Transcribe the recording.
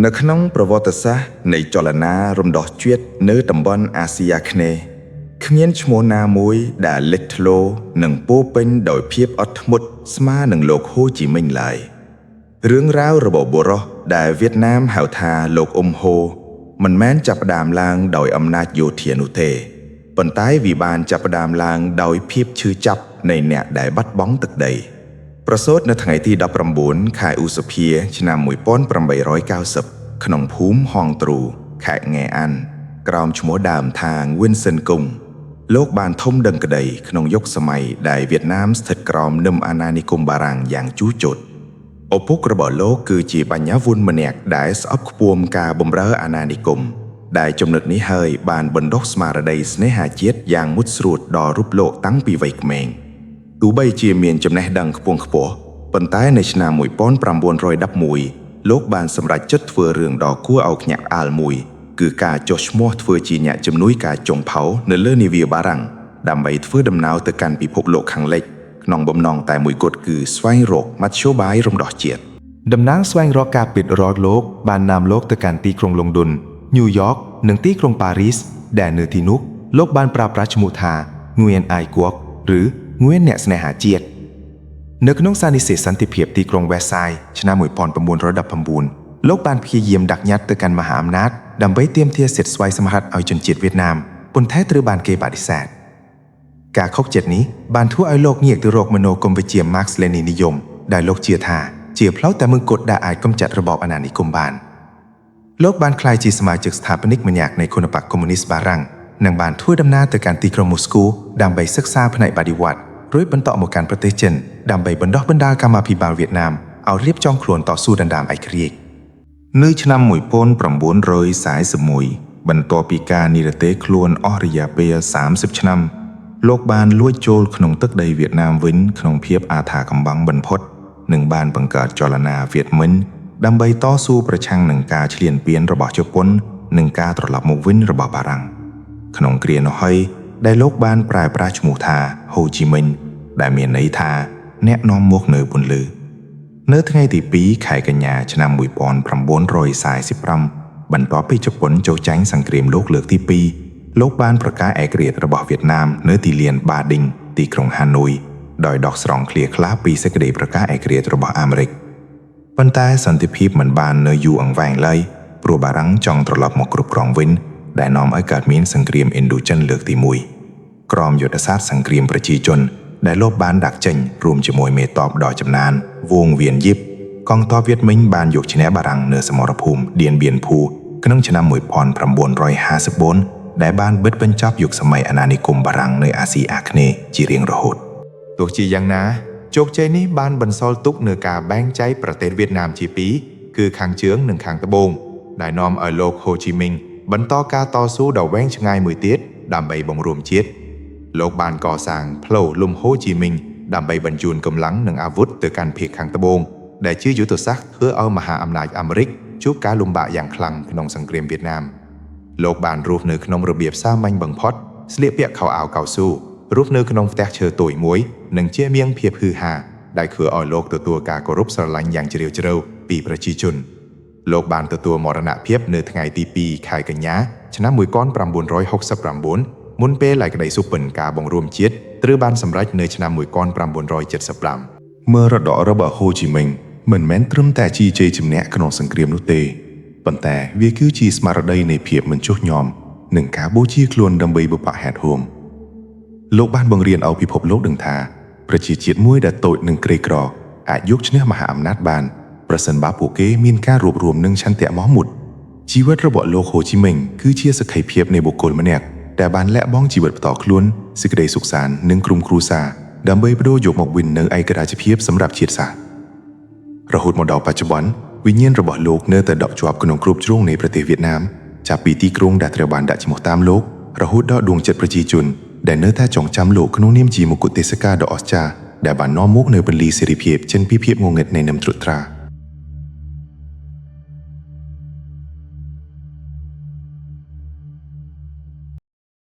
នៅក្នុងប្រវត្តិសាស្ត្រនៃចលនារំដោះជាតិនៅតំបន់អាស៊ីអាគ្នេយ៍គ្មានឈ្មោះណាមួយដែលលេចធ្លោនិងពោរពេញដោយភាពអត់ធ្មត់ស្មើនឹងលោកហូជីមិញឡើយរឿងរ៉ាវរបស់បុរសដែលវៀតណាមហៅថាលោកអ៊ុំហូមិនមែនចាប់ផ្ដើមឡើងដោយអំណាចយោធានោះទេប៉ុន្តែវាបានចាប់ផ្ដើមឡើងដោយភាពឈឺចាប់នៃអ្នកដែលបាត់បង់ទឹកដី ប្រសូតនៅថ្ងៃទី19ខែឧសភាឆ្នាំ1890ក្នុងភូមិហងទ្រូខេត្តងេអានក្រោមឈ្មោះដើមថាងួនសិនគង់លោកបានធំដឹងក្តីក្នុងយុគសម័យដែលវៀតណាមស្ថិតក្រោមនឹមអាណានិគមបារាំងយ៉ាងជូរចត់ឪពុករបស់លោកគឺជាបញ្ញាវុនម្នាក់ដែលស្អប់ខ្ពួមការបម្រើអាណានិគមដែលចំណុចនេះហើយបានបណ្ដុះស្មារតីស្នេហាជាតិយ៉ាងមុតស្រួតដល់រូបលោកតាំងពីវ័យក្មេង ទោះបីជាមានចំណេះដឹងខ្ពង់ខ្ពស់ប៉ុន្តែនៅឆ្នាំ1911លោកបានសម្រេចចិត្តធ្វើរឿងដ៏គួរឲ្យភ្ញាក់ផ្អើលមួយគឺការចុះឈ្មោះធ្វើជាអ្នកជំនួយការចុងភៅនៅលើនាវាបារាំងដើម្បីធ្វើដំណើរទៅកាន់ពិភពលោកខាងលិចក្នុងបំណងតែមួយគត់គឺស្វែងរកមធ្យោបាយរំដោះជាតិ តំណាងស្វែងរកការពិតរាល់លោកបាននាំលោកទៅកាន់ទីក្រុងឡុងដុនញូវយ៉កនិងទីក្រុងប៉ារីសដែលនៅទីនោះលោកបានប្រើប្រាស់ឈ្មោះថាងួនអាយគួកឬងួនអ្នកស្នេហាជាតិនៅក្នុងសានិសេសសន្តិភាពទីក្រុងវេសាយឆ្នាំ1919លោកបានព្យាយាមដាក់ញត្តិទៅកាន់មហាអំណាចដើម្បីទាមទារសិទ្ធិស្វ័យសម្រេចឲ្យជនជាតិវៀតណាមប៉ុន្តែត្រូវបានគេបដិសេធ ការខកចិត្តនេះបានធ្វើឲ្យលោកងាកទៅរកមនោគមវិជ្ជាម៉ាក់សលេនីននិយមដែលលោកជឿថាជាផ្លូវតែមួយគត់ដែលអាចកម្ចាត់របបអាណានិគមបានលោកបានក្លាយជាសមាជិកស្ថាបនិកម្នាក់នៃគណបក្សកុម្មុយនីស្តបារាំងនិងបានធ្វើដំណើរទៅកាន់ទីក្រុងមូស្គូដើម្បីសិក្សាផ្នែកបដិវត្តន៍រួចបន្តមកកាន់ប្រទេសចិនដើម្បីបណ្ដុះបណ្ដាលកម្មាភិបាលវៀតណាមឲ្យរៀបចំខ្លួនតស៊ូដណ្ដើមឯករាជ្យ នៅឆ្នាំ1941បន្ទាប់ពីការនិរទេសខ្លួនអស់រយៈពេល30ឆ្នាំលោកបានលួចចូលក្នុងទឹកដីវៀតណាមវិញក្នុងភាពអាថ៌កំបាំងបំផុតនិងបានបង្កើតចលនាវៀតមិញដើម្បីតស៊ូប្រឆាំងនឹងការឈ្លានពានរបស់ជប៉ុននិងការត្រឡប់មកវិញរបស់បារាំងក្នុងគ្រានោះហើយដែលលោកបានប្រែប្រាស់ឈ្មោះថាហូជីមិញដែលមានន័យថាអ្នកនាំមកនៅពន្លឺ នៅថ្ងៃទី2ខែកញ្ញាឆ្នាំ1945បន្ទាប់ពីជប៉ុនចូលចាញ់សង្គ្រាមលោកលើកទី2លោកបានប្រកាសឯករាជ្យរបស់វៀតណាមនៅទីលានបាឌិងទីក្រុងហាណូយដោយដោះស្រង់ឃ្លាខ្លះពីសេចក្តីប្រកាសឯករាជ្យរបស់អាមេរិកប៉ុន្តែសន្តិភាពមិនបាននៅយូរអង្វែងឡើយព្រោះបារាំងចង់ត្រឡប់មកគ្រប់គ្រងវិញដែលនាំឲ្យកើតមានសង្គ្រាមឥណ្ឌូចិនលើកទី1ក្រមយុទ្ធសាស្ត្រសង្គ្រាមប្រជាជនដែលលោកបានដាក់ចេញរួមជាមួយមេតបដ៏ចំណានវងវៀនយីបកងទ័ពវៀតមិញបានយកឈ្នះបារាំងនៅសមរភូមិឌៀនបៀនភូក្នុងឆ្នាំ1954ដែលបានបិទបញ្ចប់យុគសម័យអាណានិគមបារាំងនៅអាស៊ីអាគ្នេយ៍ជារៀងរហូត ទោះជាយ៉ាងណាជោគជ័យនេះបានបន្សល់ទុកនូវការបែងចែកប្រទេសវៀតណាមជាពីរគឺខាងជើងនិងខាងត្បូងដែលនាំឲ្យលោកហូជីមីញបន្តការតស៊ូដ៏វែងឆ្ងាយមួយទៀតដើម្បីបង្រួមជាតិលោកបានកសាងផ្លូវលំហូជីមីញដើម្បីបញ្ជូនកម្លាំងនិងអាវុធទៅកាន់ភាគខាងត្បូងដែលជាយុទ្ធសាស្ត្រធ្វើឲ្យមហាអំណាចអាមេរិកជួបការលំបាកយ៉ាងខ្លាំងក្នុងសង្គ្រាមវៀតណាម លោកបានរស់នៅក្នុងរបៀបសាមញ្ញបំផុតស្លៀកពាក់ខោអាវកៅស៊ូរស់នៅក្នុងផ្ទះឈើតូចមួយនិងជាមានភាពហ៊ឺហាដែលធ្វើឲ្យលោកទទួលការគោរពស្រឡាញ់យ៉ាងជ្រាលជ្រៅពីប្រជាជនលោកបានទទួលមរណភាពនៅថ្ងៃទី2ខែកញ្ញាឆ្នាំ1969មុនពេលឯក្តីសុបិនការបង្រួមជាតិត្រូវបានសម្រេចនៅឆ្នាំ1975 មរតករបស់ហូជីមិញមិនមែនត្រឹមតែជាជ័យជំនះក្នុងសង្គ្រាមនោះទេប៉ុន្តែវាគឺជាស្មារតីនៃភាពមិនចុះញោមនិងការបូជាខ្លួនដើម្បីបុព្វហេតុរួមលោកបានបង្រៀនឲ្យពិភពលោកដឹងថាប្រជាជាតិមួយដែលតូចនិងក្រីក្រអាចយកឈ្នះមហាអំណាចបានប្រសិនបើពួកគេមានការរួបរวมនិងឆន្ទៈមោះមុតជីវិតរបស់លោកហូជីមិញគឺជាសក្ខីភាពនៃបុគ្គលម្នាក់ដែលបានលះបង់ជីវិតផ្ទាល់ខ្លួនសេចក្តីសុខសាន្តនិងក្រុមគ្រួសារដើម្បីបដូរយកមកវិញនូវឯករាជ្យភាពសម្រាប់ជាតិសាសន៍ រហូតមកដល់បច្ចុប្បន្នវិញ្ញាណរបស់លោកនៅតែដក់ជាប់ក្នុងគ្រប់ជ្រុងនៃប្រទេសវៀតណាមចាប់ពីទីក្រុងដែលត្រូវបានដាក់ឈ្មោះតាមលោករហូតដល់ដួងចិត្តប្រជាជនដែលនៅតែចងចាំលោកក្នុងនាមជាមគុទេសកាដ៏អស្ចារ្យដែលបាននាំមកនូវពន្លឺសេរីភាពចេញពីភាពងងឹតនៃនឹមត្រួតត្រា។